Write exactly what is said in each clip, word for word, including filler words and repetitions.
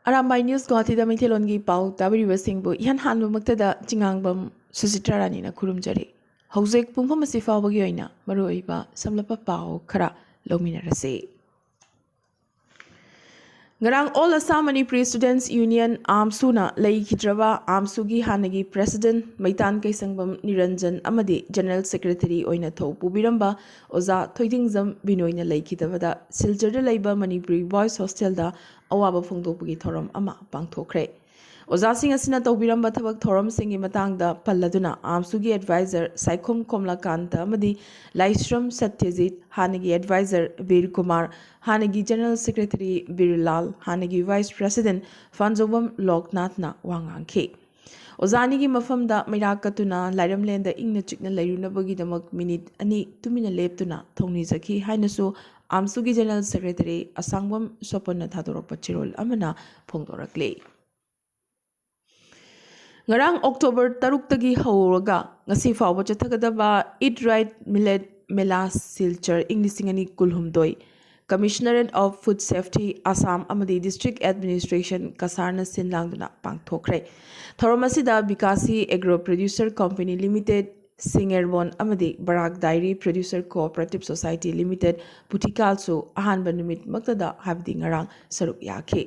Arambai news ꯒꯨꯋꯥꯍꯥꯇꯤꯗ ꯃꯩꯇꯩꯂꯣꯟꯒꯤ ꯄꯥꯎ ꯇꯥꯕꯤꯔꯤꯕꯁꯤꯡꯕꯨ ꯏꯍꯥꯟ ꯍꯥꯟꯕꯃꯛꯇꯗ ꯆꯤꯉꯥꯡꯕꯝ ꯁꯨꯆꯤꯇ꯭ꯔꯥ ꯔꯥꯅꯤꯅ ꯈꯨꯔꯨꯝꯖꯔꯤ꯫ ꯍꯧꯖꯤꯛ ꯄꯨꯡꯐꯝ ꯑꯁꯤ ꯐꯥꯎꯕꯒꯤ ꯑꯣꯏꯅ ꯃꯔꯨꯑꯣꯏꯕ ꯁꯝꯂꯞꯄ ꯄꯥꯎ ꯈꯔ ꯂꯧꯃꯤꯟꯅꯔꯁꯤ꯫ ꯉꯔꯥꯡ All Assam Manipuri Students Union, ꯑꯥꯝꯁꯨꯅ ꯂꯩꯈꯤꯗ꯭ꯔꯕ ꯑꯥꯝꯁꯨꯒꯤ ꯍꯥꯟꯅꯒꯤ president ꯃꯩꯇꯥꯟ ꯀꯩꯁꯪꯕꯝ ꯅꯤꯔꯟꯖꯟ ꯑꯃꯗꯤ general secretary ꯑꯣꯏꯅ ꯊꯧ ꯄꯨꯕꯤꯔꯝꯕ ꯑꯣꯖꯥ ꯊꯣꯏꯗꯤꯡꯖꯝ ꯕꯤꯅꯣꯏꯅ ꯂꯩꯈꯤꯗꯕꯗ ꯁꯤꯜꯆꯔꯗ ꯂꯩꯕ Manipuri Boys Hostelꯗ ꯑꯋꯥꯕ ꯐꯣꯡꯗꯣꯛꯄꯒꯤ ꯊꯧꯔꯝ ꯑꯃ ꯄꯥꯡꯊꯣꯛꯈ꯭ꯔꯦ꯫ ꯑꯣꯖꯥꯁꯤꯡ ꯑꯁꯤꯅ ꯇꯧꯕꯤꯔꯝꯕ ꯊꯕꯛ ꯊꯧꯔꯝꯁꯤꯡꯒꯤ ꯃꯇꯥꯡꯗ ꯄꯜꯂꯗꯨꯅ ꯑꯥꯝꯁꯨꯒꯤ advisor ꯁꯥꯏꯈꯣꯝ ꯀꯣꯝꯂꯥꯀꯥꯟꯇ ꯑꯃꯗꯤ ꯂꯥꯏꯁ꯭ꯔꯝ ꯁꯠꯌꯖꯤꯠ, ꯍꯥꯟꯅꯒꯤ advisor ꯕꯤꯔ ꯀꯨꯃꯥꯔ, ꯍꯥꯟꯅꯒꯤ general secretary ꯕꯤꯔꯂꯥꯜ, ꯍꯥꯟꯅꯒꯤ vice president ꯐꯥꯟꯖꯧꯕꯝ ꯂꯣꯛꯅꯥꯊꯅ ꯋꯥ ꯉꯥꯡꯈꯤ꯫ ꯑꯣꯖꯥ ꯑꯅꯤꯒꯤ ꯃꯐꯝꯗ ꯃꯩꯔꯥ ꯀꯠꯇꯨꯅ ꯂꯥꯏꯔꯝꯂꯦꯟꯗ ꯏꯪꯅ ꯆꯤꯛꯅ ꯂꯩꯔꯨꯅꯕꯒꯤꯗꯃꯛ ꯃꯤꯅꯤꯠ ꯑꯅꯤ ꯇꯨꯃꯤꯟꯅ ꯂꯦꯞꯇꯨꯅ ꯊꯧꯅꯤꯖꯈꯤ ꯍꯥꯏꯅꯁꯨ ꯑꯥꯝꯁꯨꯒꯤ general secretary ꯑꯁꯥꯡꯕꯝ ꯁꯣꯄꯟꯅ ꯊꯥꯗꯣꯔꯛꯄ ꯆꯦꯔꯣꯜ ꯑꯃꯅ ꯐꯣꯡꯗꯣꯔꯛꯂꯤ꯫ ꯉꯔꯥꯡ October ꯇꯔꯨꯛꯇꯒꯤ ꯍꯧꯔꯒ ꯉꯁꯤ ꯐꯥꯎꯕ ꯆꯠꯊꯒꯗꯕ Eat Right Millet Mela Silchar ꯏꯪ ꯂꯤꯁꯤꯡ ꯑꯅꯤ ꯀꯨꯟꯍꯨꯝꯗꯣꯏ Commissionerate of Food Safety Assam ꯑꯃꯗꯤ District Administration ꯀꯁꯥꯔꯅ ꯁꯤꯟ ꯂꯥꯡꯗꯨꯅ ꯄꯥꯡꯊꯣꯛꯈ꯭ꯔꯦ꯫ ꯊꯧꯔꯝ ꯑꯁꯤꯗ ꯕꯤꯀꯥꯁꯤ Agro Producer Company Limited, ꯁꯤꯡꯑꯦꯔꯕꯣꯟ ꯑꯃꯗꯤ ꯕꯔꯥꯛ Dairy Producer Cooperative Society Limited, ꯄꯨꯊꯤꯀꯥꯜꯁꯨ ꯑꯍꯥꯟꯕ ꯅꯨꯃꯤꯠꯃꯛꯇꯗ, ꯍꯥꯏꯕꯗꯤ ꯉꯔꯥꯡ, ꯁꯔꯨꯛ ꯌꯥꯈꯤ꯫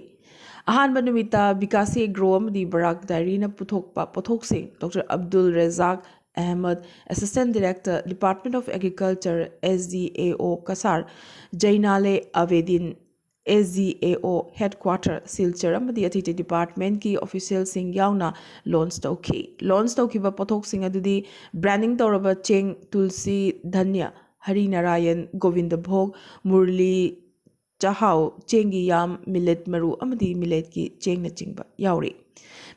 ꯑꯍꯥꯟꯕ ꯅꯨꯃꯤꯠꯇ ꯕꯤꯀꯥꯁꯤ Agro ꯑꯃꯗꯤ ꯕꯔꯥꯛ Dairyꯅ ꯄꯨꯊꯣꯛꯄ ꯄꯣꯠꯊꯣꯛꯁꯤꯡ Doctor Abdul Razak Ahmed, Assistant Director, Department of Agriculture, S D A O Cachar, ꯖꯩꯅꯥꯂꯦ ꯑꯕꯦꯗꯤꯟ, S D A O Headquarter Silchar ꯑꯃꯗꯤ ꯑꯇꯩ ꯑꯇꯩ departmentꯀꯤ officialꯁꯤꯡ ꯌꯥꯎꯅ launch ꯇꯧꯈꯤ꯫ Launch ꯇꯧꯈꯤꯕ ꯄꯣꯠꯊꯣꯛꯁꯤꯡ ꯑꯗꯨꯗꯤ branding ꯇꯧꯔꯕ ꯆꯦꯡ ꯇꯨꯜꯁꯤ ꯙꯟꯌ, ꯍꯔꯤ ꯅꯥꯔꯥꯌꯟ, ꯒꯣꯕꯤꯟꯗ ꯚꯣꯒ, ꯃꯨꯔꯂꯤ ꯆꯥꯍꯥꯎ, ꯆꯦꯡꯒꯤ ꯌꯥꯝ, millet ꯃꯔꯨ ꯑꯃꯗꯤ milletꯀꯤ ꯆꯦꯡꯅꯆꯤꯡꯕ ꯌꯥꯎꯔꯤ꯫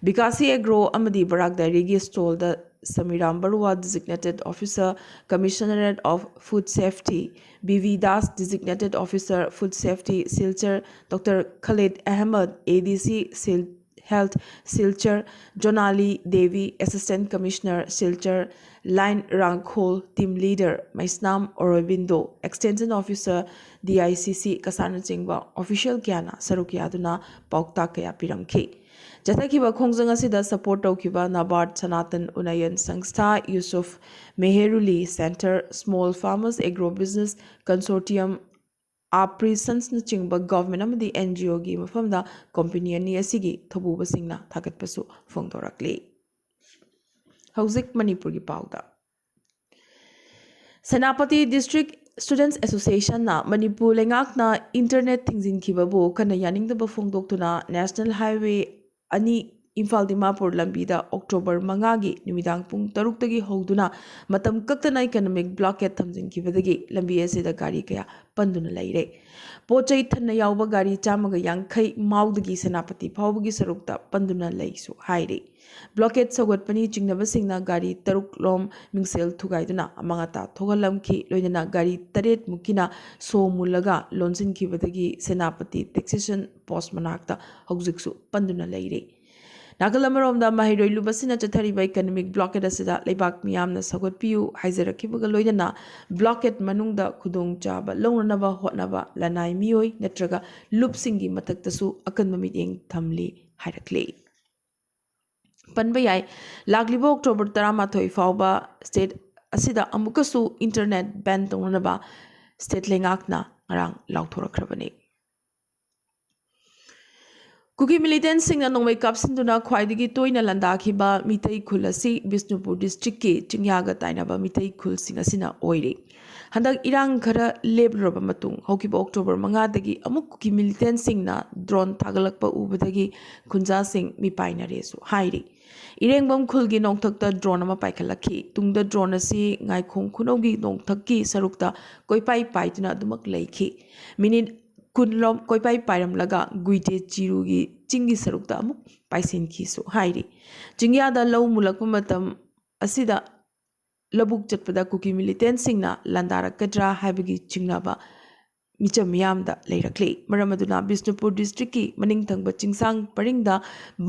ꯕꯤꯀꯥꯁꯤ Agro ꯑꯃꯗꯤ ꯕꯔꯥꯛ Dairyꯒꯤ stallꯗ ꯁꯃꯤꯔꯥꯝ ꯕꯔꯨꯋꯥ, Designated Officer, Commissionerate of Food Safety, B V Das, Designated Officer, Food Safety, Silchar, Doctor Khalid Ahmed, A D C, ꯁꯤꯜ-, Health Silchar, Jonali Devi, Assistant Commissioner Silchar, Line Rangkhol, Team Leader Maisnam Aurobindo, Extension Officer D I C C ꯀꯁꯥꯔꯅꯆꯤꯡꯕ official ꯀꯌꯥꯅ ꯁꯔꯨꯛ ꯌꯥꯗꯨꯅ ꯄꯥꯎꯇꯥꯛ ꯀꯌꯥ ꯄꯤꯔꯝꯈꯤ꯫ ꯆꯠꯊꯈꯤꯕ ꯈꯣꯡꯖꯪ ꯑꯁꯤꯗ support ꯇꯧꯈꯤꯕ NABARD, Sanatan Unnayan Sanstha, Yusuf Meheruli Center, Small Farmers Agro Business Consortium, Aprisonsꯅꯆꯤꯡꯕ government ꯑꯃꯗꯤ N G Oꯒꯤ ꯃꯐꯝꯗ company ꯑꯅꯤ ꯑꯁꯤꯒꯤ ꯊꯧꯕꯨꯕꯁꯤꯡꯅ ꯊꯥꯒꯠꯄꯁꯨ ꯐꯣꯡꯗꯣꯔꯛꯂꯤ꯫ ꯍꯧꯖꯤꯛ ꯃꯅꯤꯄꯨꯔꯒꯤ ꯄꯥꯎꯗ꯫ ꯁꯦꯅꯥꯄꯇꯤ District Students Associationꯅ ꯃꯅꯤꯄꯨꯔ ꯂꯩꯉꯥꯛꯅ internet ꯊꯤꯡꯖꯤꯟꯈꯤꯕꯕꯨ ꯀꯟꯅ ꯌꯥꯅꯤꯡꯗꯕ ꯐꯣꯡꯗꯣꯛꯇꯨꯅ National Highway ꯑꯅꯤ ꯏꯝꯐꯥꯜ ꯗꯤꯃꯥꯄꯨꯔ ꯂꯝꯕꯤꯗ October ꯃꯉꯥꯒꯤ ꯅꯨꯃꯤꯗꯥꯡ ꯄꯨꯡ ꯇꯔꯨꯛꯇꯒꯤ ꯍꯧꯗꯨꯅ ꯃꯇꯝ ꯀꯛꯇꯅ economic blockade ꯊꯝꯖꯤꯟꯈꯤꯕꯗꯒꯤ ꯂꯝꯕꯤ ꯑꯁꯤꯗ ꯒꯥꯔꯤ ꯀꯌꯥ ꯄꯟꯗꯨꯅ ꯂꯩꯔꯦ꯫ ꯄꯣꯠ ꯆꯩ ꯊꯟꯅ ꯌꯥꯎꯕ ꯒꯥꯔꯤ ꯆꯥꯝꯃꯒ ꯌꯥꯡꯈꯩ ꯃꯥꯎꯗꯒꯤ ꯁꯦꯅꯥꯄꯇꯤ ꯐꯥꯎꯕꯒꯤ ꯁꯔꯨꯛꯇ ꯄꯟꯗꯨꯅ ꯂꯩꯁꯨ ꯍꯥꯏꯔꯤ꯫ Blockade ꯁꯧꯒꯠꯄꯅꯤ ꯆꯤꯡꯅꯕꯁꯤꯡꯅ ꯒꯥꯔꯤ ꯇꯔꯨꯛ ꯂꯣꯝ ꯃꯤꯡꯁꯦꯜ ꯊꯨꯒꯥꯏꯗꯨꯅ ꯑꯃꯥꯡ ꯑꯇꯥ ꯊꯣꯛꯍꯜꯂꯝꯈꯤ꯫ ꯂꯣꯏꯅꯅ ꯒꯥꯔꯤ ꯇꯔꯦꯠ ꯃꯨꯛꯀꯤꯅ ꯁꯣ ꯃꯨꯜꯂꯒ ꯂꯣꯟꯁꯤꯟꯈꯤꯕꯗꯒꯤ ꯁꯦꯅꯥꯄꯇꯤ taxation post ꯃꯅꯥꯛꯇ ꯍꯧꯖꯤꯛꯁꯨ ꯄꯟꯗꯨꯅ ꯂꯩꯔꯤ꯫ ꯅꯥꯀꯜ ꯑꯃꯔꯣꯝꯗ ꯃꯍꯩꯔꯣꯏ ꯂꯨꯕꯁꯤꯡꯅ ꯆꯠꯊꯔꯤꯕ economic blockade ꯑꯁꯤꯗ ꯂꯩꯕꯥꯛ ꯃꯤꯌꯥꯝꯅ ꯁꯧꯒꯠꯄꯤꯌꯨ ꯍꯥꯏꯖꯔꯛꯈꯤꯕꯒ ꯂꯣꯏꯅꯅ blockade ꯃꯅꯨꯡꯗ ꯈꯨꯗꯣꯡꯆꯥꯕ ꯂꯧꯅꯅꯕ ꯍꯣꯠꯅꯕ ꯂꯅꯥꯏ ꯃꯤꯑꯣꯏ ꯅꯠꯇ꯭ꯔꯒ ꯂꯨꯞꯁꯤꯡꯒꯤ ꯃꯊꯛꯇꯁꯨ ꯑꯀꯟꯕ ꯃꯤꯠꯌꯦꯡ ꯊꯝꯂꯤ ꯍꯥꯏꯔꯛꯂꯤ꯫ ꯄꯟꯕ ꯌꯥꯏ, ꯂꯥꯛꯂꯤꯕ October ꯇꯔꯥꯃꯥꯊꯣꯏ ꯐꯥꯎꯕ state ꯑꯁꯤꯗ ꯑꯃꯨꯛꯀꯁꯨ internet ban ꯇꯧꯅꯅꯕ state ꯂꯩꯉꯥꯛꯅ ꯉꯔꯥꯡ ꯂꯥꯎꯊꯣꯔꯛꯈ꯭ꯔꯕꯅꯤ꯫ ꯀꯨꯀꯤ militantꯁꯤꯡꯅ ꯅꯣꯡꯃꯩ ꯀꯥꯞꯁꯤꯟꯗꯨꯅ ꯈ꯭ꯋꯥꯏꯗꯒꯤ ꯇꯣꯏꯅ ꯂꯥꯟꯗꯥꯈꯤꯕ ꯃꯤꯇꯩ ꯈꯨꯜ ꯑꯁꯤ ꯕꯤꯁꯅꯨꯄꯨꯔ districtꯀꯤ ꯆꯤꯡꯌꯥꯒ ꯇꯥꯏꯅꯕ ꯃꯤꯇꯩ ꯈꯨꯜꯁꯤꯡ ꯑꯁꯤꯅ ꯑꯣꯏꯔꯤ꯫ ꯍꯟꯗꯛ ꯏꯔꯥꯡ ꯈꯔ ꯂꯦꯞꯂꯨꯔꯕ ꯃꯇꯨꯡ ꯍꯧꯈꯤꯕ October ꯃꯉꯥꯗꯒꯤ ꯑꯃꯨꯛ ꯀꯨꯀꯤ militantꯁꯤꯡꯅ drone ꯊꯥꯒꯠꯂꯛꯄ ꯎꯕꯗꯒꯤ ꯈꯨꯟꯖꯥꯁꯤꯡ ꯃꯤꯄꯥꯏꯅꯔꯦꯁꯨ ꯍꯥꯏꯔꯤ꯫ ꯏꯔꯦꯡꯕꯝ ꯈꯨꯜꯒꯤ ꯅꯣꯡꯊꯛꯇ drone ꯑꯃ ꯄꯥꯏꯈꯠꯂꯛꯈꯤ꯫ ꯇꯨꯡꯗ drone ꯑꯁꯤ ꯉꯥꯏꯈꯣꯡ ꯈꯨꯅꯧꯒꯤ ꯅꯣꯡꯊꯛꯀꯤ ꯁꯔꯨꯛꯇ ꯀꯣꯏꯄꯥꯏ ꯄꯥꯏꯗꯨꯅ ꯑꯗꯨꯃꯛ ꯂꯩꯈꯤ꯫ Minute ꯀꯨꯟ ꯂꯣꯝ ꯀꯣꯏꯄꯥꯏ ꯄꯥꯏꯔꯝꯂꯒ ꯒꯨꯏꯇꯦ ꯆꯤꯔꯨꯒꯤ ꯆꯤꯡꯒꯤ ꯁꯔꯨꯛꯇ ꯑꯃꯨꯛ ꯄꯥꯏꯁꯤꯟꯈꯤꯁꯨ ꯍꯥꯏꯔꯤ꯫ ꯆꯤꯡꯌꯥꯗ ꯂꯧ ꯃꯨꯜꯂꯛꯄ ꯃꯇꯝ ꯑꯁꯤꯗ ꯂꯧꯕꯨꯛ ꯆꯠꯄꯗ ꯀꯨꯀꯤ militantꯁꯤꯡꯅ ꯂꯥꯟꯗꯥꯔꯛꯀꯗ꯭ꯔꯥ ꯍꯥꯏꯕꯒꯤ ꯆꯤꯡꯅꯕ ꯃꯤꯆꯝ ꯃꯤꯌꯥꯝꯗ ꯂꯩꯔꯛꯂꯤ꯫ ꯃꯔꯝ ꯑꯗꯨꯅ ꯕꯤꯁꯅꯨꯄꯨꯔ ꯗꯤꯁꯇ꯭ꯔꯤꯛꯀꯤ ꯃꯅꯤꯡ ꯊꯪꯕ ꯆꯤꯡꯁꯥꯡ ꯄꯔꯤꯡꯗ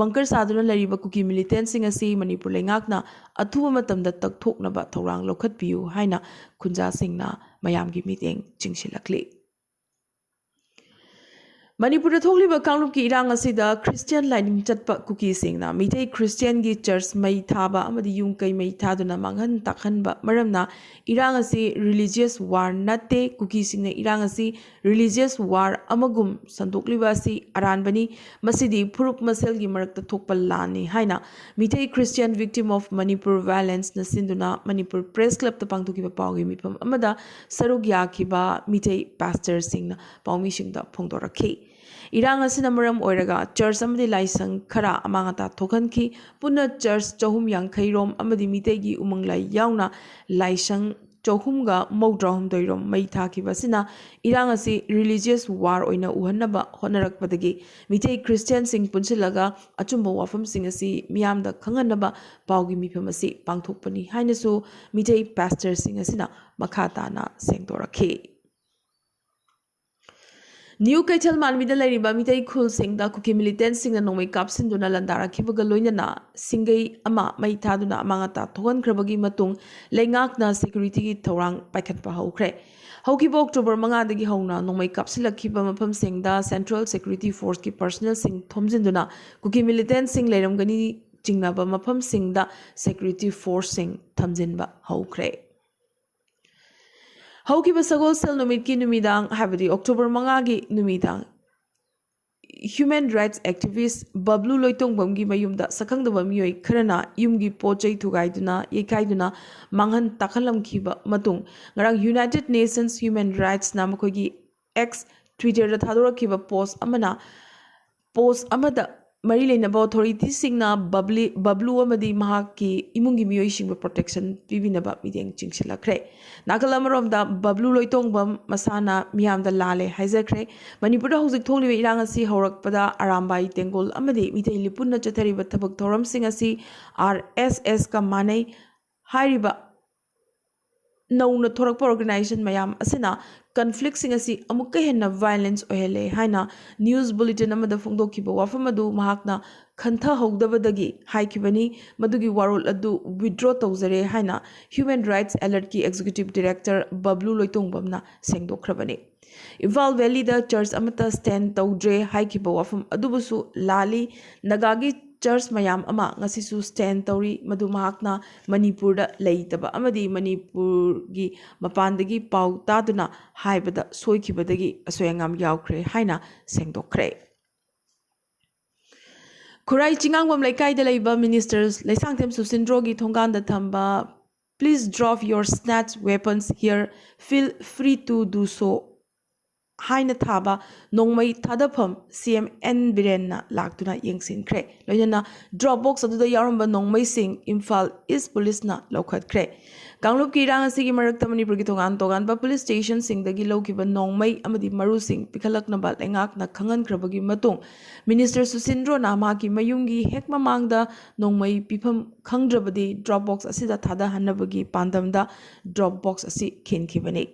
ꯕꯪꯀꯔ ꯁꯥꯗꯨꯅ ꯂꯩꯔꯤꯕ ꯀꯨꯀꯤ ꯃꯤꯂꯤꯇꯦꯟꯁꯤꯡ ꯑꯁꯤ ꯃꯅꯤꯄꯨꯔ ꯂꯩꯉꯥꯛꯅ ꯑꯊꯨꯕ ꯃꯇꯝꯗ ꯇꯛꯊꯣꯛꯅꯕ ꯊꯧꯔꯥꯡ ꯂꯧꯈꯠꯄꯤꯌꯨ ꯍꯥꯏꯅ ꯈꯨꯟꯖꯥꯁꯤꯡꯅ ꯃꯌꯥꯝꯒꯤ ꯃꯤꯠꯌꯦꯡ ꯆꯤꯡꯁꯤꯜꯂꯛꯂꯤ꯫ ꯃꯅꯤꯄꯨꯔꯗ ꯊꯣꯛꯂꯤꯕ ꯀꯥꯡꯂꯨꯞꯀꯤ ꯏꯔꯥꯡ ꯑꯁꯤꯗ ꯈ꯭ꯔꯤꯁꯇꯤꯌꯥꯟ ꯂꯥꯏꯅꯤꯡ ꯆꯠꯄ ꯀꯨꯀꯤꯁꯤꯡꯅ ꯃꯤꯇꯩ ꯈ꯭ꯔꯤꯁꯇꯤꯌꯥꯟꯒꯤ ꯆꯔꯆ ꯃꯩ ꯊꯥꯕ ꯑꯃꯗꯤ ꯌꯨꯝ ꯀꯩ ꯃꯩ ꯊꯥꯗꯨꯅ ꯃꯥꯡꯍꯟ ꯇꯥꯛꯍꯟꯕ ꯃꯔꯝꯅ ꯏꯔꯥꯡ ꯑꯁꯤ religious war ꯅꯠꯇꯦ, ꯀꯨꯀꯤꯁꯤꯡꯅ ꯏꯔꯥꯡ ꯑꯁꯤ religious war ꯑꯃꯒꯨꯝ ꯁꯟꯗꯣꯛꯂꯤꯕ ꯑꯁꯤ ꯑꯔꯥꯟꯕꯅꯤ, ꯃꯁꯤꯗꯤ ꯐꯨꯔꯨꯞ ꯃꯁꯦꯜꯒꯤ ꯃꯔꯛꯇ ꯊꯣꯛꯄ ꯂꯥꯟꯅꯤ ꯍꯥꯏꯅ Meitei Christian Victim of Manipur Violence ꯅ ꯁꯤꯟꯗꯨꯅ ꯃꯅꯤꯄꯨꯔ ꯄ꯭ꯔꯦꯁ ꯀ꯭ꯂꯕꯇ ꯄꯥꯡꯊꯣꯛꯈꯤꯕ ꯄꯥꯎꯒꯤ ꯃꯤꯐꯝ ꯑꯃꯗ ꯁꯔꯨꯛ ꯌꯥꯈꯤꯕ ꯃꯤꯇꯩ ꯄꯥꯁꯇꯔꯁꯤꯡꯅ ꯄꯥꯎꯃꯤꯁꯤꯡꯗ ꯐꯣꯡꯗꯣꯔꯛꯈꯤ꯫ ꯏꯔꯥꯡ ꯑꯁꯤꯅ ꯃꯔꯝ ꯑꯣꯏꯔꯒ ꯆꯔꯆ ꯑꯃꯗꯤ ꯂꯥꯏꯁꯪ ꯈꯔ ꯑꯃꯥꯡ ꯑꯇꯥ ꯊꯣꯛꯍꯟꯈꯤ꯫ ꯄꯨꯟꯅ ꯆꯔꯆ ꯆꯍꯨꯝ ꯌꯥꯡꯈꯩ ꯔꯣꯝ ꯑꯃꯗꯤ ꯃꯤꯇꯩꯒꯤ ꯎꯃꯪ ꯂꯥꯏ ꯌꯥꯎꯅ ꯂꯥꯏꯁꯪ ꯆꯍꯨꯝꯒ ꯃꯧꯗ꯭ꯔꯥꯍꯨꯝꯗꯣꯏ ꯔꯣꯝ ꯃꯩ ꯊꯥꯈꯤꯕ ꯑꯁꯤꯅ ꯏꯔꯥꯡ ꯑꯁꯤ religious war ꯑꯣꯏꯅ ꯎꯍꯟꯅꯕ ꯍꯣꯠꯅꯔꯛꯄꯗꯒꯤ ꯃꯤꯇꯩ ꯈ꯭ꯔꯤꯁꯇꯤꯌꯥꯟꯁꯤꯡ ꯄꯨꯟꯁꯤꯜꯂꯒ ꯑꯆꯨꯝꯕ ꯋꯥꯐꯝꯁꯤꯡ ꯑꯁꯤ ꯃꯤꯌꯥꯝꯗ ꯈꯪꯍꯟꯅꯕ ꯄꯥꯎꯒꯤ ꯃꯤꯐꯝ ꯑꯁꯤ ꯄꯥꯡꯊꯣꯛꯄꯅꯤ ꯍꯥꯏꯅꯁꯨ ꯃꯤꯇꯩ ꯄꯥꯁꯇꯔꯁꯤꯡ ꯑꯁꯤꯅ ꯃꯈꯥ ꯇꯥꯅ ꯁꯦꯡꯗꯣꯔꯛꯈꯤ꯫ ꯅ꯭ꯌꯨ ꯀꯩꯊꯦꯜ ꯃꯥꯟꯕꯤꯗ ꯂꯩꯔꯤꯕ ꯃꯤꯇꯩ ꯈꯨꯜꯁꯤꯡꯗ ꯀꯨꯀꯤ ꯃꯤꯂꯤꯇꯦꯟꯁꯤꯡꯅ ꯅꯣꯡꯃꯩ ꯀꯥꯞꯁꯤꯟꯗꯨꯅ ꯂꯥꯟꯗꯥꯔꯛꯈꯤꯕꯒ ꯂꯣꯏꯅꯅ ꯁꯤꯡꯒꯩ ꯑꯃ ꯃꯩ ꯊꯥꯗꯨꯅ ꯑꯃꯥꯡ ꯑꯇꯥ ꯊꯣꯛꯍꯟꯈ꯭ꯔꯕꯒꯤ ꯃꯇꯨꯡ ꯂꯩꯉꯥꯛꯅ ꯁꯦꯀ꯭ꯌꯨꯔꯤꯇꯤꯒꯤ ꯊꯧꯔꯥꯡ ꯄꯥꯏꯈꯠꯄ ꯍꯧꯈ꯭ꯔꯦ꯫ ꯍꯧꯈꯤꯕ ꯑꯣꯛꯇꯣꯕꯔ ꯃꯉꯥꯗꯒꯤ ꯍꯧꯅ ꯅꯣꯡꯃꯩ ꯀꯥꯞꯁꯤꯜꯂꯛꯈꯤꯕ ꯃꯐꯝꯁꯤꯡꯗ ꯁꯦꯟꯇ꯭ꯔꯦꯜ ꯁꯦꯀ꯭ꯌꯨꯔꯤꯇꯤ ꯐꯣꯔꯁꯀꯤ ꯄꯔꯁꯅꯦꯜꯁꯤꯡ ꯊꯣꯝꯖꯤꯟꯗꯨꯅ ꯀꯨꯀꯤ ꯃꯤꯂꯤꯇꯦꯟꯁꯤꯡ ꯂꯩꯔꯝꯒꯅꯤ ꯆꯤꯡꯅꯕ ꯃꯐꯝꯁꯤꯡꯗ ꯁꯦꯀ꯭ꯌꯨꯔꯤꯇꯤ ꯐꯣꯔꯁꯁꯤꯡ ꯊꯝꯖꯤꯟꯕ ꯍꯧꯈ꯭ꯔꯦ꯫ ꯍꯧꯈꯤꯕ ꯁꯒꯣꯜꯁꯦꯜ ꯅꯨꯃꯤꯠꯀꯤ ꯅꯨꯃꯤꯗꯥꯡ, ꯍꯥꯏꯕꯗꯤ ꯑꯣꯛꯇꯣꯕꯔ ꯃꯉꯥꯒꯤ ꯅꯨꯃꯤꯗꯥꯡ, human rights activist ꯕꯕ꯭ꯂꯨ ꯂꯣꯏꯇꯣꯡꯕꯝꯒꯤ ꯃꯌꯨꯝꯗ ꯁꯛꯈꯪꯗꯕ ꯃꯤꯑꯣꯏ ꯈꯔꯅ ꯌꯨꯝꯒꯤ ꯄꯣꯠ ꯆꯩ ꯊꯨꯒꯥꯏꯗꯨꯅ, ꯌꯩꯈꯥꯏꯗꯨꯅ ꯃꯥꯡꯍꯟ ꯇꯥꯛꯍꯜꯂꯝꯈꯤꯕ ꯃꯇꯨꯡ, ꯉꯔꯥꯡ United Nations Human Rightsꯅ ꯃꯈꯣꯏꯒꯤ X, Twitterꯗ ꯊꯥꯗꯣꯔꯛꯈꯤꯕ ꯄꯣꯁ ꯑꯃꯅ, ꯄꯣꯁ ꯑꯃꯗ ꯃꯔꯤ ꯂꯩꯅꯕ ꯑꯣꯊꯣꯔꯤꯇꯤꯁꯤꯡꯅ ꯕꯕ꯭ꯂꯤ-, ꯕꯕ꯭ꯂꯨ ꯑꯃꯗꯤ ꯃꯍꯥꯛꯀꯤ ꯏꯃꯨꯡꯒꯤ ꯃꯤꯑꯣꯏꯁꯤꯡꯕꯨ ꯄ꯭ꯔꯣꯇꯦꯛꯁꯟ ꯄꯤꯕꯤꯅꯕ ꯃꯤꯠꯌꯦꯡ ꯆꯤꯡꯁꯤꯜꯂꯛꯈ꯭ꯔꯦ꯫ ꯅꯥꯀꯜ ꯑꯃꯔꯣꯝꯗ ꯕꯕ꯭ꯂꯨ ꯂꯣꯏꯇꯣꯡꯕꯝ ꯃꯁꯥꯅ ꯃꯤꯌꯥꯝꯗ ꯂꯥꯜꯂꯦ ꯍꯥꯏꯖꯈ꯭ꯔꯦ꯫ ꯃꯅꯤꯄꯨꯔꯗ ꯍꯧꯖꯤꯛ ꯊꯣꯛꯂꯤꯕ ꯏꯔꯥꯡ ꯑꯁꯤ ꯍꯧꯔꯛꯄꯗ ꯑꯔꯥꯝꯕꯥꯏ ꯇꯦꯡꯒꯣꯜ ꯑꯃꯗꯤ ꯃꯤꯇꯩ ꯂꯤꯄꯨꯟꯅ ꯆꯠꯊꯔꯤꯕ ꯊꯕꯛ ꯊꯧꯔꯝꯁꯤꯡ ꯑꯁꯤ RSSꯀ ꯃꯥꯟꯅꯩ ꯍꯥꯏꯔꯤꯕ ꯅꯧꯅ ꯊꯣꯔꯛꯄ organization ꯃꯌꯥꯝ ꯑꯁꯤꯅ conflictꯁꯤꯡ ꯑꯁꯤ ꯑꯃꯨꯛꯀ ꯍꯦꯟꯅ violence ꯑꯣꯏꯍꯜꯂꯦ ꯍꯥꯏꯅ news bulletin ꯑꯃꯗ ꯐꯣꯡꯗꯣꯛꯈꯤꯕ ꯋꯥꯐꯝ ꯑꯗꯨ ꯃꯍꯥꯛꯅ ꯈꯟꯊꯍꯧꯗꯕꯗꯒꯤ ꯍꯥꯏꯈꯤꯕꯅꯤ꯫ ꯃꯗꯨꯒꯤ ꯋꯥꯔꯣꯜ ꯑꯗꯨ withdraw ꯇꯧꯖꯔꯦ ꯍꯥꯏꯅ Human Rights Alertꯀꯤ executive director ꯕꯕ꯭ꯂꯨ ꯂꯣꯏꯇꯣꯡꯕꯝꯅ ꯁꯦꯡꯗꯣꯛꯈ꯭ꯔꯕꯅꯤ꯫ ꯏꯝꯐꯥꯜ ꯚꯦꯂꯤꯗ church ꯑꯃꯠꯇ stand ꯇꯧꯗ꯭ꯔꯦ ꯍꯥꯏꯈꯤꯕ ꯋꯥꯐꯝ ꯑꯗꯨꯕꯨꯁꯨ ꯂꯥꯜꯂꯤ꯫ ꯅꯥꯒꯥꯒꯤ church ꯃꯌꯥꯝ ꯑꯃ ꯉꯁꯤꯁꯨ stand ꯇꯧꯔꯤ꯫ ꯃꯗꯨ ꯃꯍꯥꯛꯅ ꯃꯅꯤꯄꯨꯔꯗ ꯂꯩꯇꯕ ꯑꯃꯗꯤ ꯃꯅꯤꯄꯨꯔꯒꯤ ꯃꯄꯥꯟꯗꯒꯤ ꯄꯥꯎ ꯇꯥꯗꯨꯅ ꯍꯥꯏꯕꯗ ꯁꯣꯏꯈꯤꯕꯗꯒꯤ ꯑꯁꯣꯏ ꯑꯉꯥꯝ ꯌꯥꯎꯈ꯭ꯔꯦ ꯍꯥꯏꯅ ꯁꯦꯡꯗꯣꯛꯈ꯭ꯔꯦ꯫ ꯈꯨꯔꯥꯏ ꯆꯤꯉꯥꯡꯕꯝ ꯂꯩꯀꯥꯏꯗ ꯂꯩꯕ minister ꯂꯩꯁꯥꯡꯊꯦꯝ ꯁꯨꯁꯤꯟꯗ꯭ꯔꯣꯒꯤ ꯊꯣꯡꯒꯥꯟꯗ ꯊꯝꯕ "Please drop your snatch weapons here, feel free to do so" ꯍꯥꯏꯅ ꯊꯥꯕ ꯅꯣꯡꯃꯩ ꯊꯥꯗꯐꯝ ꯁꯤ ꯑꯦꯝ ꯑꯦꯟ ꯕꯤꯔꯦꯟꯅ ꯂꯥꯛꯇꯨꯅ ꯌꯦꯡꯁꯤꯟꯈ꯭ꯔꯦ꯫ ꯂꯣꯏꯅꯅ drop box ꯑꯗꯨꯗ ꯌꯥꯎꯔꯝꯕ ꯅꯣꯡꯃꯩꯁꯤꯡ ꯏꯝꯐꯥꯜ East Policeꯅ ꯂꯧꯈꯠꯈ꯭ꯔꯦ꯫ ꯀꯥꯡꯂꯨꯞꯀꯤ ꯏꯔꯥꯡ ꯑꯁꯤꯒꯤ ꯃꯔꯛꯇ ꯃꯅꯤꯄꯨꯔꯒꯤ ꯇꯣꯉꯥꯟ ꯇꯣꯉꯥꯟꯕ police stationꯁꯤꯡꯗꯒꯤ ꯂꯧꯈꯤꯕ ꯅꯣꯡꯃꯩ ꯑꯃꯗꯤ ꯃꯔꯨꯁꯤꯡ ꯄꯤꯈꯠꯂꯛꯅꯕ ꯂꯩꯉꯥꯛꯅ ꯈꯪꯍꯟꯈ꯭ꯔꯕꯒꯤ ꯃꯇꯨꯡ, minister ꯁꯨꯁꯤꯟꯗ꯭ꯔꯣꯅ ꯃꯍꯥꯛꯀꯤ ꯃꯌꯨꯝꯒꯤ ꯍꯦꯛ ꯃꯃꯥꯡꯗ ꯅꯣꯡꯃꯩ ꯄꯤꯐꯝ ꯈꯪꯗ꯭ꯔꯕꯗꯤ drop box ꯑꯁꯤꯗ ꯊꯥꯗꯍꯟꯅꯕꯒꯤ ꯄꯥꯟꯗꯝꯗ drop box ꯑꯁꯤ ꯈꯤꯟꯈꯤꯕꯅꯤ꯫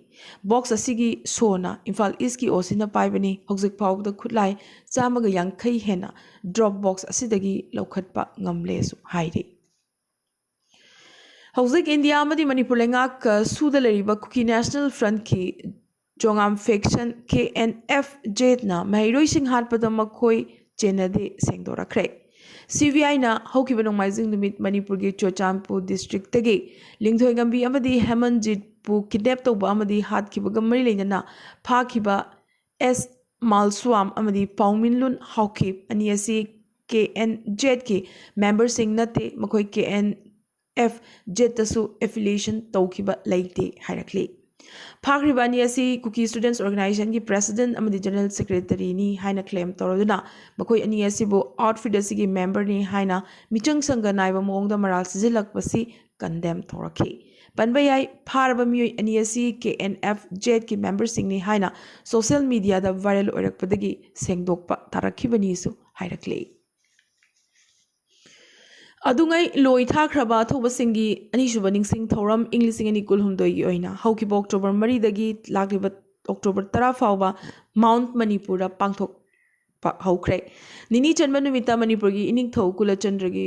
Box ꯑꯁꯤꯒꯤ ꯁꯣꯅ ꯏꯝꯐꯥꯜ Eastꯀꯤ ꯑꯣ ꯁꯤꯅ ꯄꯥꯏꯕꯅꯤ꯫ ꯍꯧꯖꯤꯛ ꯐꯥꯎꯕꯗ ꯈꯨꯠꯂꯥꯏ ꯆꯥꯝꯃꯒ ꯌꯥꯡꯈꯩ ꯍꯦꯟꯅ drop box ꯑꯁꯤꯗꯒꯤ ꯂꯧꯈꯠꯄ ꯉꯝꯂꯦꯁꯨ ꯍꯥꯏꯔꯤ꯫ ꯍꯧꯖꯤꯛ ꯏꯟꯗꯤꯌꯥ ꯑꯃꯗꯤ ꯃꯅꯤꯄꯨꯔ ꯂꯩꯉꯥꯛ, ꯑ, ꯁꯨꯗ ꯂꯩꯔꯤꯕ ꯀꯨꯀꯤ National Frontꯀꯤ ꯖꯣꯉꯥꯝ faction ꯀꯦ ꯑꯦꯟ ꯑꯦꯐ ꯖꯦꯠꯅ ꯃꯍꯩꯔꯣꯏꯁꯤꯡ ꯍꯥꯠꯄꯗ ꯃꯈꯣꯏ ꯆꯦꯟꯅꯗꯦ ꯁꯦꯡꯗꯣꯔꯛꯈ꯭ꯔꯦ꯫ ꯁꯤ ꯕꯤ ꯑꯥꯏꯅ ꯍꯧꯈꯤꯕ ꯅꯣꯡꯃꯥꯏꯖꯤꯡ ꯅꯨꯃꯤꯠ ꯃꯅꯤꯄꯨꯔꯒꯤ ꯆꯨꯔꯆꯥꯟꯄꯨꯔ districtꯇꯒꯤ ꯂꯤꯡꯊꯣꯏꯉꯝꯕꯤ ꯑꯃꯗꯤ ꯍꯦꯃꯟꯖꯤꯠꯄꯨ kidnap ꯇꯧꯕ ꯑꯃꯗꯤ ꯍꯥꯠꯈꯤꯕꯒ ꯃꯔꯤ ꯂꯩꯅꯅ ꯐꯥꯈꯤꯕ ꯑꯦꯁ ꯃꯥꯜꯁꯨꯋꯥꯝ ꯑꯃꯗꯤ ꯄꯥꯎꯃꯤꯟꯂꯨꯟ ꯍꯥꯎꯈꯤꯞ ꯑꯅꯤ ꯑꯁꯤ ꯀꯦ ꯑꯦꯟ ꯖꯦꯠꯀꯤ memberꯁꯤꯡ ꯅꯠꯇꯦ, ꯃꯈꯣꯏ ꯀꯦ ꯑꯦꯟ ꯑꯦꯐ ꯖꯦꯠꯇꯁꯨ affiliation ꯇꯧꯈꯤꯕ ꯂꯩꯇꯦ ꯍꯥꯏꯔꯛꯂꯤ꯫ ꯐꯥꯈ꯭ꯔꯤꯕ ꯑꯅꯤ ꯑꯁꯤ ꯀꯨꯀꯤ Students Organisationꯒꯤ president ꯑꯃꯗꯤ general secretaryꯅꯤ ꯍꯥꯏꯅ claim ꯇꯧꯔꯗꯨꯅ ꯃꯈꯣꯏ ꯑꯅꯤ ꯑꯁꯤꯕꯨ outfit ꯑꯁꯤꯒꯤ memberꯅꯤ ꯍꯥꯏꯅ ꯃꯤꯆꯪ ꯁꯪꯒ ꯅꯥꯏꯕ ꯃꯑꯣꯡꯗ ꯃꯔꯥꯜ ꯁꯤꯖꯤꯜꯂꯛꯄꯁꯤ condemn ꯇꯧꯔꯛꯈꯤ꯫ ꯄꯟꯕ ꯌꯥꯏ, ꯐꯥꯔꯕ ꯃꯤꯑꯣꯏ ꯑꯅꯤ ꯑꯁꯤ ꯀꯦ ꯑꯦꯟ ꯑꯦꯐ ꯖꯦꯠꯀꯤ memberꯁꯤꯡꯅꯤ ꯍꯥꯏꯅ social mediaꯗ viral ꯑꯣꯏꯔꯛꯄꯗꯒꯤ ꯁꯦꯡꯗꯣꯛꯄ ꯇꯥꯔꯛꯈꯤꯕꯅꯤꯁꯨ ꯍꯥꯏꯔꯛꯂꯤ꯫ ꯑꯗꯨꯉꯩ ꯂꯣꯏ ꯊꯥꯈ꯭ꯔꯕ ꯑꯊꯧꯕꯁꯤꯡꯒꯤ ꯑꯅꯤꯁꯨꯕ ꯅꯤꯡꯁꯤꯡ ꯊꯧꯔꯝ ꯏꯪ ꯂꯤꯁꯤꯡ ꯑꯅꯤ ꯀꯨꯟꯍꯨꯝꯗꯣꯏꯒꯤ ꯑꯣꯏꯅ ꯍꯧꯈꯤꯕ ꯑꯣꯛꯇꯣꯕꯔ ꯃꯔꯤꯗꯒꯤ ꯂꯥꯛꯂꯤꯕ ꯑꯣꯛꯇꯣꯕꯔ ꯇꯔꯥ ꯐꯥꯎꯕ ꯃꯥꯎꯟꯠ ꯃꯅꯤꯄꯨꯔꯗ ꯄꯥꯡꯊꯣꯛꯄ ꯍꯧꯈ꯭ꯔꯦ꯫ ꯅꯤꯅꯤ ꯆꯟꯕ ꯅꯨꯃꯤꯠꯇ ꯃꯅꯤꯄꯨꯔꯒꯤ ꯏꯅꯤꯡꯊꯧ ꯀꯨꯂꯆꯟꯗ꯭ꯔꯒꯤ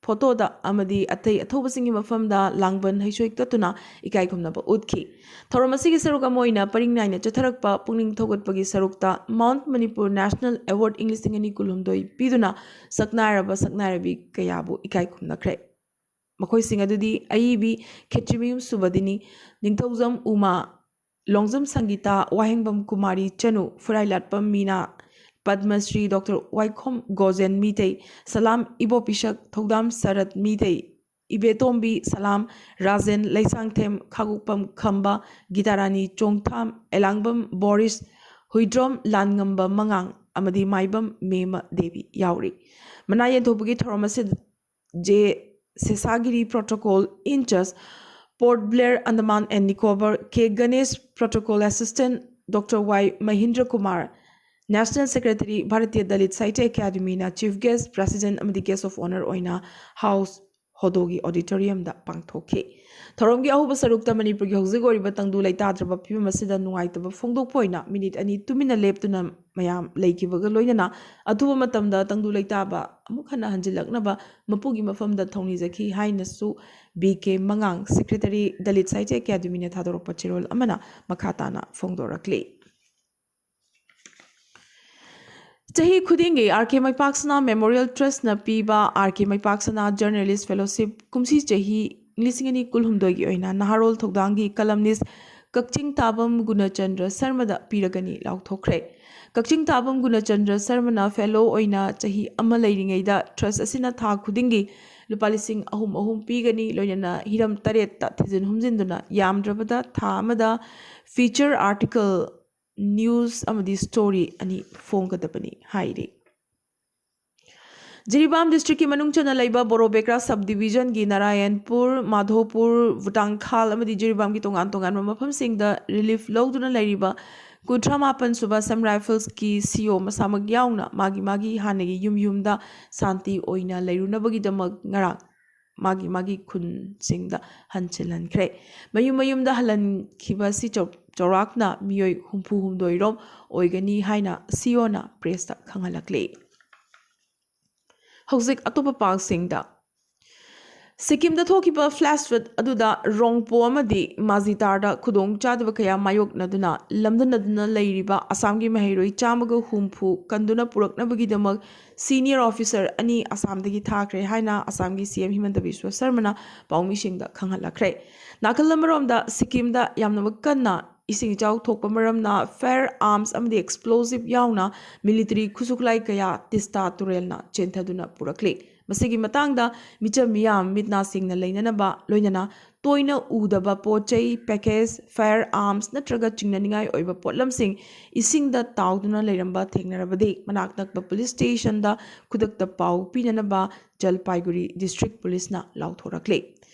ꯐꯣꯇꯣꯗ ꯑꯃꯗꯤ ꯑꯇꯩ ꯑꯊꯧꯕꯁꯤꯡꯒꯤ ꯃꯐꯝꯗ ꯂꯥꯡꯕꯟ ꯍꯩꯁꯣꯏ ꯀꯠꯇꯨꯅ ꯏꯀꯥꯏ ꯈꯨꯝꯅꯕ ꯎꯠꯈꯤ꯫ ꯊꯧꯔꯝ ꯑꯁꯤꯒꯤ ꯁꯔꯨꯛ ꯑꯃ ꯑꯣꯏꯅ ꯄꯔꯤꯡ ꯅꯥꯏꯅ ꯆꯠꯊꯔꯛꯄ ꯄꯨꯛꯅꯤꯡ ꯊꯧꯒꯠꯄꯒꯤ ꯁꯔꯨꯛꯇ ꯃꯥꯎꯟꯠ ꯃꯅꯤꯄꯨꯔ ꯅꯦꯁꯅꯦꯜ ꯑꯦꯋꯥꯔꯗ ꯏꯪ ꯂꯤꯁꯤꯡ ꯑꯅꯤ ꯀꯨꯟꯍꯨꯝꯗꯣꯏ ꯄꯤꯗꯨꯅ ꯁꯛꯅꯥꯏꯔꯕ ꯁꯛꯅꯥꯏꯔꯕꯤ ꯀꯌꯥꯕꯨ ꯏꯀꯥꯏ ꯈꯨꯝꯅꯈ꯭ꯔꯦ꯫ ꯃꯈꯣꯏꯁꯤꯡ ꯑꯗꯨꯗꯤ ꯑꯏꯕꯤ ꯈꯦꯇ꯭ꯔꯤꯃꯌꯨꯝ ꯁꯨꯕꯗꯤꯅꯤ, ꯅꯤꯡꯊꯧꯖꯝ ꯎꯃꯥ, ꯂꯣꯡꯖꯝ ꯁꯪꯒꯤꯇꯥ, ꯋꯥꯍꯦꯡꯕꯝ ꯀꯨꯃꯥꯔꯤ ꯆꯅꯨ, ꯐꯨꯔꯥꯏꯂꯥꯠꯄꯝ ꯃꯤꯅꯥ, ꯄꯗꯃꯁ꯭ꯔꯤ ꯗꯣꯛꯇꯔ ꯋꯥꯏꯈꯣꯝ ꯒꯣꯖꯦꯟ ꯃꯤꯇꯩ, ꯁꯂꯥꯝ ꯏꯕꯣꯄꯤꯁꯛ, ꯊꯧꯗꯥꯝ ꯁꯔꯠ ꯃꯤꯇꯩ, ꯏꯕꯦꯇꯣꯝꯕꯤ ꯁꯂꯥꯝ, ꯔꯥꯖꯦꯟ ꯂꯩꯁꯥꯡꯊꯦꯝ, ꯈꯥꯒꯨꯛꯄꯝ ꯈꯝꯕ, ꯒꯤꯇꯥꯔꯥꯅꯤ ꯆꯣꯡꯊꯥꯝ, ꯑꯦꯂꯥꯡꯕꯝ ꯕꯣꯔꯤꯁ, ꯍꯨꯏꯗ꯭ꯔꯣꯝ ꯂꯥꯟꯉꯝꯕ ꯃꯉꯥꯡ ꯑꯃꯗꯤ ꯃꯥꯏꯕꯝ ꯃꯦꯃ ꯗꯦꯕꯤ ꯌꯥꯎꯔꯤ꯫ ꯃꯅꯥ ꯌꯦꯟꯊꯣꯛꯄꯒꯤ ꯊꯧꯔꯝ ꯑꯁꯤꯗ J Seshagiri, protocol incharge, Port Blair, Andaman and Nicobar, K Ganesh, protocol assistant, doctor Y Mahendra Kumar, national secretary, Bharatiya Dalit Sahitya ꯑꯦꯀꯥꯗꯃꯤꯅ ꯆꯤꯐ ꯒꯦꯁ꯭ꯠ, ꯄ꯭ꯔꯦꯁꯤꯗꯦꯟꯠ ꯑꯃꯗꯤ ꯒꯦꯁ꯭ꯠ ꯑꯣꯐ ꯑꯣꯅꯔ ꯑꯣꯏꯅ ꯍꯥꯎꯁ ꯍꯣꯗꯣꯒꯤ ꯑꯣꯗꯤꯇꯣꯔꯤꯌꯝꯗ ꯄꯥꯡꯊꯣꯛꯈꯤ꯫ ꯊꯧꯔꯝꯒꯤ ꯑꯍꯧꯕ ꯁꯔꯨꯛꯇ ꯃꯅꯤꯄꯨꯔꯒꯤ ꯍꯧꯖꯤꯛ ꯑꯣꯏꯔꯤꯕ ꯇꯪꯗꯨ ꯂꯩꯇꯥꯗ꯭ꯔꯕ ꯐꯤꯕꯝ ꯑꯁꯤꯗ ꯅꯨꯡꯉꯥꯏꯇꯕ ꯐꯣꯡꯗꯣꯛꯄ ꯑꯣꯏꯅ ꯃꯤꯅꯤꯠ ꯑꯅꯤ ꯇꯨꯃꯤꯟꯅ ꯂꯦꯞꯇꯨꯅ ꯃꯌꯥꯝ ꯂꯩꯈꯤꯕꯒ ꯂꯣꯏꯅꯅ ꯑꯊꯨꯕ ꯃꯇꯝꯗ ꯇꯪꯗꯨ ꯂꯩꯇꯥꯕ ꯑꯃꯨꯛ ꯍꯟꯅ ꯍꯟꯖꯤꯜꯂꯛꯅꯕ ꯃꯄꯨꯒꯤ ꯃꯐꯝꯗ ꯊꯧꯅꯤꯖꯈꯤ ꯍꯥꯏꯅꯁꯨ ꯕꯤ ꯀꯦ ꯃꯉꯥꯡ, ꯁꯦꯀ꯭ꯔꯦꯇꯔꯤ, ꯗꯂꯤꯠ ꯁꯥꯍꯤꯇ꯭ꯌ ꯑꯦꯀꯥꯗꯃꯤꯅ ꯊꯥꯗꯣꯔꯛꯄ ꯆꯦꯔꯣꯜ ꯑꯃꯅ ꯃꯈꯥ ꯇꯥꯅ ꯐꯣꯡꯗꯣꯔꯛꯂꯤ꯫ ꯆꯍꯤ ꯈꯨꯗꯤꯡꯒꯤ ꯑꯥꯔ ꯀꯦ ꯃꯩꯄꯥꯛꯁꯅꯥ ꯃꯦꯃꯣꯔꯤꯌꯦꯜ ꯇ꯭ꯔꯁꯅ ꯄꯤꯕ ꯑꯥꯔ ꯀꯦ ꯃꯩꯄꯥꯛꯁꯅꯥ ꯖꯔꯅꯦꯂꯤꯁ ꯐꯦꯂꯣꯁꯤꯞ ꯀꯨꯝꯁꯤ ꯆꯍꯤ ꯂꯤꯁꯤꯡ ꯑꯅꯤ ꯀꯨꯟꯍꯨꯝꯗꯣꯏꯒꯤ ꯑꯣꯏꯅ ꯅꯍꯥꯔꯣꯜ ꯊꯧꯗꯥꯡꯒꯤ ꯀꯂꯝꯅꯤꯁ ꯀꯛꯆꯤꯡ ꯇꯥꯕꯝ ꯒꯨꯅꯆꯟꯗ꯭ꯔ ꯁꯔꯃꯗ ꯄꯤꯔꯒꯅꯤ ꯂꯥꯎꯊꯣꯛꯈ꯭ꯔꯦ꯫ ꯀꯛꯆꯤꯡ ꯇꯥꯕꯝ ꯒꯨꯅꯆꯟꯗ꯭ꯔ ꯁꯔꯃꯅ ꯐꯦꯂꯣ ꯑꯣꯏꯅ ꯆꯍꯤ ꯑꯃ ꯂꯩꯔꯤꯉꯩꯗ ꯇ꯭ꯔꯁ ꯑꯁꯤꯅ ꯊꯥ ꯈꯨꯗꯤꯡꯒꯤ ꯂꯨꯄꯥ ꯂꯤꯁꯤꯡ ꯑꯍꯨꯝ ꯑꯍꯨꯝ ꯄꯤꯒꯅꯤ, ꯂꯣꯏꯅꯅ ꯍꯤꯔꯝ ꯇꯔꯦꯠꯇ ꯊꯤꯖꯤꯟ ꯍꯨꯝꯖꯤꯟꯗꯨꯅ ꯌꯥꯝꯗ꯭ꯔꯕꯗ ꯊꯥ ꯑꯃꯗ ꯐꯤꯆꯔ ꯑꯥꯔꯇꯤꯀꯜ, ꯅ꯭ꯌꯨꯁ ꯑꯃꯗꯤ ꯁ꯭ꯇꯣꯔꯤ ꯑꯅꯤ ꯐꯣꯡꯒꯗꯕꯅꯤ ꯍꯥꯏꯔꯤ꯫ ꯖꯤꯔꯤꯕꯥꯝ ꯗꯤꯁꯇ꯭ꯔꯤꯛꯀꯤ ꯃꯅꯨꯡ ꯆꯟꯅ ꯂꯩꯕ ꯕꯣꯔꯣꯕꯦꯀ꯭ꯔꯥ ꯁꯕ ꯗꯤꯕꯤꯖꯟꯒꯤ ꯅꯥꯔꯥꯌꯟꯄꯨꯔ, ꯃꯥꯙꯣꯄꯨꯔ, ꯚꯨꯇꯥꯡꯈꯥꯜ ꯑꯃꯗꯤ ꯖꯤꯔꯤꯕꯥꯝꯒꯤ ꯇꯣꯉꯥꯟ ꯇꯣꯉꯥꯟꯕ ꯃꯐꯝꯁꯤꯡꯗ ꯔꯤꯂꯤꯐ ꯂꯧꯗꯨꯅ ꯂꯩꯔꯤꯕ ꯀꯨꯟꯊ꯭ꯔꯥ ꯃꯥꯄꯟ ꯁꯨꯕ Assam Riflesꯀꯤ C O ꯃꯁꯥꯃꯛ ꯌꯥꯎꯅ ꯃꯥꯒꯤ ꯃꯥꯒꯤ ꯍꯥꯟꯅꯒꯤ ꯌꯨꯝ ꯌꯨꯝꯗ ꯁꯥꯟꯇꯤ ꯑꯣꯏꯅ ꯂꯩꯔꯨꯅꯕꯒꯤꯗꯃꯛ ꯉꯔꯥꯡ ꯃꯥꯒꯤ ꯃꯥꯒꯤ ꯈꯨꯟꯁꯤꯡꯗ ꯍꯟꯖꯤꯜꯍꯟꯈ꯭ꯔꯦ꯫ ꯃꯌꯨꯝ ꯃꯌꯨꯝꯗ ꯍꯜꯍꯟꯈꯤꯕ ꯑꯁꯤ ꯆꯥꯎ-, ꯆꯥꯎꯔꯥꯛꯅ ꯃꯤꯑꯣꯏ ꯍꯨꯝꯐꯨ ꯍꯨꯝꯗꯣꯏ ꯔꯣꯝ ꯑꯣꯏꯒꯅꯤ ꯍꯥꯏꯅ C Oꯅ pressꯇ ꯈꯪꯍꯜꯂꯛꯂꯤ꯫ ꯍꯧꯖꯤꯛ ꯑꯇꯣꯞꯄ ꯄꯥꯎꯁꯤꯡꯗ, ꯁꯤꯛꯀꯤꯝꯗ ꯊꯣꯛꯈꯤꯕ flash flood ꯑꯗꯨꯗ ꯔꯣꯡꯄꯣ ꯑꯃꯗꯤ ꯃꯥꯖꯤꯇꯥꯔꯗ ꯈꯨꯗꯣꯡ ꯆꯥꯗꯕ ꯀꯌꯥ ꯃꯥꯌꯣꯛꯅꯗꯨꯅ ꯂꯝꯗꯝꯅꯗꯨꯅ ꯂꯩꯔꯤꯕ ꯑꯁꯥꯝꯒꯤ ꯃꯍꯩꯔꯣꯏ ꯆꯥꯝꯃꯒ ꯍꯨꯝꯐꯨ ꯀꯟꯗꯨꯅ ꯄꯨꯔꯛꯅꯕꯒꯤꯗꯃꯛ senior officer ꯑꯅꯤ ꯑꯁꯥꯝꯗꯒꯤ ꯊꯥꯈ꯭ꯔꯦ ꯍꯥꯏꯅ ꯑꯁꯥꯝꯒꯤ C M ꯍꯤꯃꯟꯇ ꯕꯤꯁ꯭ꯋ ꯁꯔꯃꯅ ꯄꯥꯎꯃꯤꯁꯤꯡꯗ ꯈꯪꯍꯜꯂꯛꯈ꯭ꯔꯦ꯫ ꯅꯥꯀꯜ ꯑꯃꯔꯣꯝꯗ, ꯁꯤꯛꯀꯤꯝꯗ ꯌꯥꯝꯅꯃꯛ ꯀꯟꯅ ꯏꯁꯤꯡ ꯏꯆꯥꯎ ꯊꯣꯛꯄ ꯃꯔꯝꯅ fire arms ꯑꯃꯗꯤ explosive ꯌꯥꯎꯅ military ꯈꯨꯠꯁꯨ ꯈꯨꯠꯂꯥꯏ ꯀꯌꯥ ꯇꯤꯁꯇꯥ ꯇꯨꯔꯦꯜꯅ ꯆꯦꯟꯊꯗꯨꯅ ꯄꯨꯔꯛꯂꯤ꯫ ꯃꯁꯤꯒꯤ ꯃꯇꯥꯡꯗ ꯃꯤꯆꯝ ꯃꯤꯌꯥꯝ ꯃꯤꯠ ꯅꯥ ꯁꯤꯡꯅ ꯂꯩꯅꯅꯕ, ꯂꯣꯏꯅꯅ ꯇꯣꯏꯅ ꯎꯗꯕ ꯄꯣꯠ ꯆꯩ, package, fire arms ꯅꯠꯇ꯭ꯔꯒ ꯆꯤꯡꯅꯅꯤꯡꯉꯥꯏ ꯑꯣꯏꯕ ꯄꯣꯠꯂꯝꯁꯤꯡ ꯏꯁꯤꯡꯗ ꯇꯥꯎꯗꯨꯅ ꯂꯩꯔꯝꯕ ꯊꯦꯡꯅꯔꯕꯗꯤ ꯃꯅꯥꯛ ꯅꯛꯄ police stationꯗ ꯈꯨꯗꯛꯇ ꯄꯥꯎ ꯄꯤꯅꯅꯕ ꯖꯜꯄꯥꯏꯒꯨꯔꯤ district policeꯅ ꯂꯥꯎꯊꯣꯔꯛꯂꯤ꯫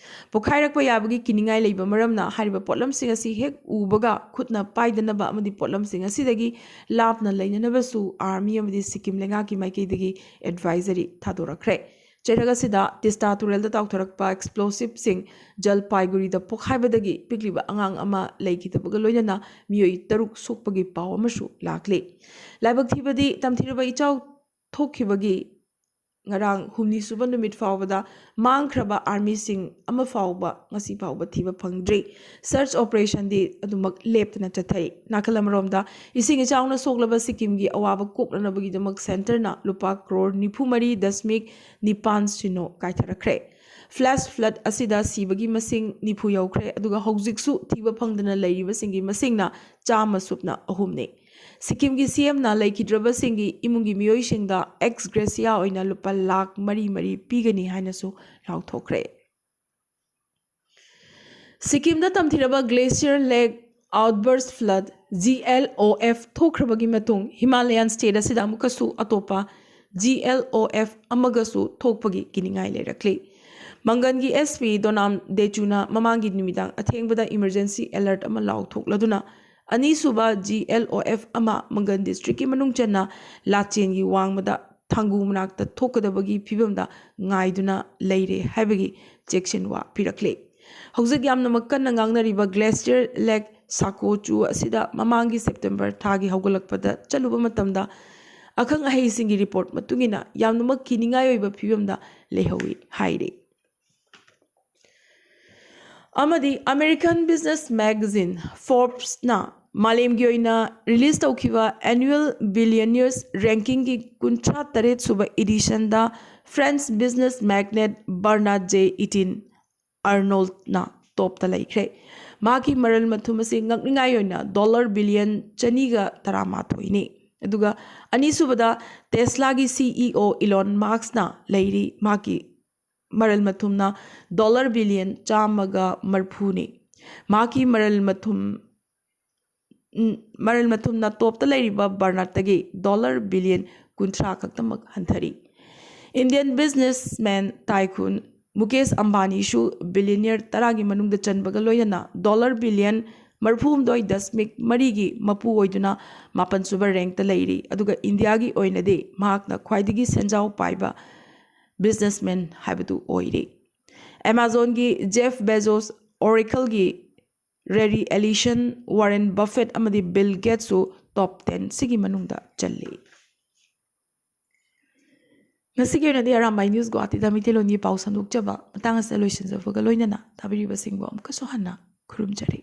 ꯄꯣꯈꯥꯏꯔꯛꯄ ꯌꯥꯕꯒꯤ ꯀꯤꯅꯤꯡꯉꯥꯏ ꯂꯩꯕ ꯃꯔꯝꯅ ꯍꯥꯏꯔꯤꯕ ꯄꯣꯠꯂꯝꯁꯤꯡ ꯑꯁꯤ ꯍꯦꯛ ꯎꯕꯒ ꯈꯨꯠꯅ ꯄꯥꯏꯗꯅꯕ ꯑꯃꯗꯤ ꯄꯣꯠꯂꯝꯁꯤꯡ ꯑꯁꯤꯗꯒꯤ ꯂꯥꯞꯅ ꯂꯩꯅꯅꯕꯁꯨ army ꯑꯃꯗꯤ ꯁꯤꯛꯀꯤꯝ ꯂꯩꯉꯥꯛꯀꯤ ꯃꯥꯏꯀꯩꯗꯒꯤ advisory ꯊꯥꯗꯣꯔꯛꯈ꯭ꯔꯦ꯫ ꯆꯩꯔꯛ ꯑꯁꯤꯗ ꯇꯤꯁꯇꯥ ꯇꯨꯔꯦꯜꯗ ꯇꯥꯎꯊꯔꯛꯄ explosiveꯁꯤꯡ ꯖꯜꯄꯥꯏꯒꯨꯔꯤꯗ ꯄꯣꯈꯥꯏꯕꯗꯒꯤ ꯄꯤꯛꯂꯤꯕ ꯑꯉꯥꯡ ꯑꯃ ꯂꯩꯈꯤꯗꯕꯒ ꯂꯣꯏꯅꯅ ꯃꯤꯑꯣꯏ ꯇꯔꯨꯛ ꯁꯣꯛꯄꯒꯤ ꯄꯥꯎ ꯑꯃꯁꯨ ꯂꯥꯛꯂꯤ꯫ ꯂꯥꯏꯕꯛ ꯊꯤꯕꯗꯤ, ꯇꯝꯊꯤꯔꯕ ꯏꯆꯥꯎ ꯊꯣꯛꯈꯤꯕꯒꯤ ꯉꯔꯥꯡ ꯍꯨꯝꯅꯤ ꯁꯨꯕ ꯅꯨꯃꯤꯠ ꯐꯥꯎꯕꯗ ꯃꯥꯡꯈ꯭ꯔꯕ armyꯁꯤꯡ ꯑꯃ ꯐꯥꯎꯕ ꯉꯁꯤ ꯐꯥꯎꯕ ꯊꯤꯕ ꯐꯪꯗ꯭ꯔꯤ꯫ Search operationꯗꯤ ꯑꯗꯨꯃꯛ ꯂꯦꯞꯇꯅ ꯆꯠꯊꯩ꯫ ꯅꯥꯀꯜ ꯑꯃꯔꯣꯝꯗ, ꯏꯁꯤꯡ ꯏꯆꯥꯎꯅ ꯁꯣꯛꯂꯕ ꯁꯤꯛꯀꯤꯝꯒꯤ ꯑꯋꯥꯕ ꯀꯣꯛꯅꯅꯕꯒꯤꯗꯃꯛ centreꯅ ꯂꯨꯄꯥ ꯀ꯭ꯔꯣꯔ ꯅꯤꯐꯨ ꯃꯔꯤ ꯗꯁꯃꯤꯛ ꯅꯤꯄꯥꯟ ꯁꯤꯅꯣ ꯀꯥꯏꯊꯔꯛꯈ꯭ꯔꯦ꯫ Flash flood ꯑꯁꯤꯗ ꯁꯤꯕꯒꯤ ꯃꯁꯤꯡ ꯅꯤꯐꯨ ꯌꯧꯈ꯭ꯔꯦ, ꯑꯗꯨꯒ ꯍꯧꯖꯤꯛꯁꯨ ꯊꯤꯕ ꯐꯪꯗꯅ ꯂꯩꯔꯤꯕꯁꯤꯡꯒꯤ ꯃꯁꯤꯡꯅ ꯆꯥꯝꯃ ꯁꯨꯞꯅ ꯑꯍꯨꯝꯅꯤ꯫ ꯁꯤꯛꯀꯤꯝꯒꯤ C Mꯅ ꯂꯩꯈꯤꯗ꯭ꯔꯕꯁꯤꯡꯒꯤ ꯏꯃꯨꯡꯒꯤ ꯃꯤꯑꯣꯏꯁꯤꯡꯗ ex gratia ꯑꯣꯏꯅ ꯂꯨꯄꯥ ꯂꯥꯈ ꯃꯔꯤ ꯃꯔꯤ ꯄꯤꯒꯅꯤ ꯍꯥꯏꯅꯁꯨ ꯂꯥꯎꯊꯣꯛꯈ꯭ꯔꯦ꯫ ꯁꯤꯛꯀꯤꯝꯗ ꯇꯝꯊꯤꯔꯕ glacier lake outburst flood, G L O F, ꯊꯣꯛꯈ꯭ꯔꯕꯒꯤ ꯃꯇꯨꯡ ꯍꯤꯃꯥꯂꯌꯥꯟ state ꯑꯁꯤꯗ ꯑꯃꯨꯛꯀꯁꯨ ꯑꯇꯣꯞꯄ G L O F ꯑꯃꯒꯁꯨ ꯊꯣꯛꯄꯒꯤ ꯀꯤꯅꯤꯡꯉꯥꯏ ꯂꯩꯔꯛꯂꯤ꯫ ꯃꯪꯒꯟꯒꯤ S P ꯗꯣꯅꯥꯝ ꯗꯦꯆꯨꯅ ꯃꯃꯥꯡꯒꯤ ꯅꯨꯃꯤꯗꯥꯡ ꯑꯊꯦꯡꯕꯗ emergency alert ꯑꯃ ꯂꯥꯎꯊꯣꯛꯂꯗꯨꯅ ꯑꯅꯤꯁꯨꯕ G L O F ꯑꯃ ꯃꯪꯒꯟ ꯗꯤꯁꯇ꯭ꯔꯤꯛꯀꯤ ꯃꯅꯨꯡ ꯆꯟꯅ ꯂꯥꯆꯦꯟꯒꯤ ꯋꯥꯡꯃꯗ ꯊꯥꯡꯒꯨ ꯃꯅꯥꯛꯇ ꯊꯣꯛꯀꯗꯕꯒꯤ ꯐꯤꯕꯝꯗ ꯉꯥꯏꯗꯨꯅ ꯂꯩꯔꯦ ꯍꯥꯏꯕꯒꯤ ꯆꯦꯛꯁꯤꯟꯋꯥ ꯄꯤꯔꯛꯂꯤ꯫ ꯍꯧꯖꯤꯛ ꯌꯥꯝꯅꯃꯛ ꯀꯟꯅ ꯉꯥꯡꯅꯔꯤꯕ ꯒ꯭ꯂꯦꯁꯤꯌꯔ ꯂꯦꯛ ꯁꯥꯀꯣꯆꯨ ꯑꯁꯤꯗ ꯃꯃꯥꯡꯒꯤ ꯁꯦꯞꯇꯦꯝꯕꯔ ꯊꯥꯒꯤ ꯍꯧꯒꯠꯂꯛꯄꯗ ꯆꯠꯂꯨꯕ ꯃꯇꯝꯗ ꯑꯈꯪ ꯑꯍꯩꯁꯤꯡꯒꯤ ꯔꯤꯄꯣꯔꯠ ꯃꯇꯨꯡ ꯏꯟꯅ ꯌꯥꯝꯅꯃꯛ ꯀꯤꯅꯤꯡꯉꯥꯏ ꯑꯣꯏꯕ ꯐꯤꯕꯝꯗ ꯂꯩꯍꯧꯏ ꯍꯥꯏꯔꯤ꯫ ꯑꯃꯗꯤ American business magazine Forbes-ꯅ ꯃꯥꯂꯦꯝꯒꯤ ꯑꯣꯏꯅ ꯔꯤꯂꯤꯖ ꯇꯧꯈꯤꯕ annual billionaires ranking-ꯒꯤ ꯀꯨꯟꯊ꯭ꯔꯥ ꯇꯔꯦꯠ ꯁꯨꯕ edition-ꯗ French business magnate Bernard J. Arnault-ꯅ ꯇꯣꯞꯇ ꯂꯩꯈ꯭ꯔꯦ꯫ ꯃꯍꯥꯛꯀꯤ ꯃꯔꯜ ꯃꯊꯨꯝ ꯑꯁꯤ ꯉꯛꯅꯤꯡꯉꯥꯏ ꯑꯣꯏꯅ ꯗꯣꯂꯔ ꯕꯤꯂꯤꯌꯟ ꯆꯅꯤꯒ ꯇꯔꯥꯃꯥꯊꯣꯏꯅꯤ꯫ ꯑꯗꯨꯒ ꯑꯅꯤꯁꯨꯕꯗ Tesla-ꯒꯤ C E O Elon Musk-ꯅ ꯂꯩꯔꯤ꯫ ꯃꯍꯥꯛꯀꯤ ꯃꯔꯜ ꯃꯊꯨꯝꯅ ꯗꯣꯂꯔ ꯕꯤꯂꯤꯌꯟ ꯆꯥꯝꯃꯒ ꯃꯔꯤꯐꯨꯅꯤ꯫ ꯃꯍꯥꯛꯀꯤ ꯃꯔꯜ ꯃꯊꯨꯝ ꯎꯝ, ꯃꯔꯜ ꯃꯊꯨꯝꯅ ꯇꯣꯞꯇ ꯂꯩꯔꯤꯕ ꯕꯔꯅꯥꯔꯗꯇꯒꯤ ꯗꯣꯂꯔ ꯕꯤꯂꯤꯌꯟ ꯀꯨꯟꯊ꯭ꯔꯥ ꯈꯛꯇꯃꯛ ꯍꯟꯊꯔꯤ꯫ Indian businessman tycoon ꯃꯨꯀꯦꯁ ꯑꯝꯕꯥꯅꯤꯁꯨ ꯕꯤꯂꯤꯌꯅꯤꯌꯔ ꯇꯔꯥꯒꯤ ꯃꯅꯨꯡꯗ ꯆꯟꯕꯒ ꯂꯣꯏꯅꯅ ꯗꯣꯂꯔ ꯕꯤꯂꯤꯌꯟ ꯃꯔꯤꯐꯨꯍꯨꯝꯗꯣꯏ ꯗꯁꯃꯤꯛ ꯃꯔꯤꯒꯤ ꯃꯄꯨ ꯑꯣꯏꯗꯨꯅ ꯃꯥꯄꯟꯁꯨꯕ ꯔꯦꯡꯛꯇ ꯂꯩꯔꯤ꯫ ꯑꯗꯨꯒ ꯏꯟꯗꯤꯌꯥꯒꯤ ꯑꯣꯏꯅꯗꯤ ꯃꯍꯥꯛꯅ ꯈ꯭ꯋꯥꯏꯗꯒꯤ ꯁꯦꯟꯖꯥꯎ ꯄꯥꯏꯕ businessman ꯍꯥꯏꯕꯗꯨ ꯑꯣꯏꯔꯤ꯫ Amazon-ꯒꯤ Jeff Bezos, Oracle-ꯒꯤ Larry Ellison, Warren Buffett ꯑꯃꯗꯤ ꯕꯤꯜ ꯒꯦꯠꯁꯁꯨ ꯇꯣꯞ ꯇꯦꯟ ꯁꯤꯒꯤ ꯃꯅꯨꯡꯗ ꯆꯜꯂꯤ꯫ ꯉꯁꯤꯒꯤ ꯑꯣꯏꯅꯗꯤ ꯑꯔꯥꯝꯕꯥꯏ ꯅ꯭ꯌꯨꯁ ꯒꯨꯋꯥꯍꯥꯇꯤꯗ ꯃꯩꯇꯩꯂꯣꯟꯒꯤ ꯄꯥꯎ ꯁꯟꯗꯣꯛꯆꯕ ꯃꯇꯥꯡ ꯑꯁꯤꯗ ꯂꯣꯏꯁꯤꯟꯖꯕꯒ ꯂꯣꯏꯅꯅ ꯇꯥꯕꯤꯔꯤꯕꯁꯤꯡꯕꯨ ꯑꯃꯨꯛꯀꯁꯨ ꯍꯟꯅ ꯈꯨꯔꯨꯝꯖꯔꯤ꯫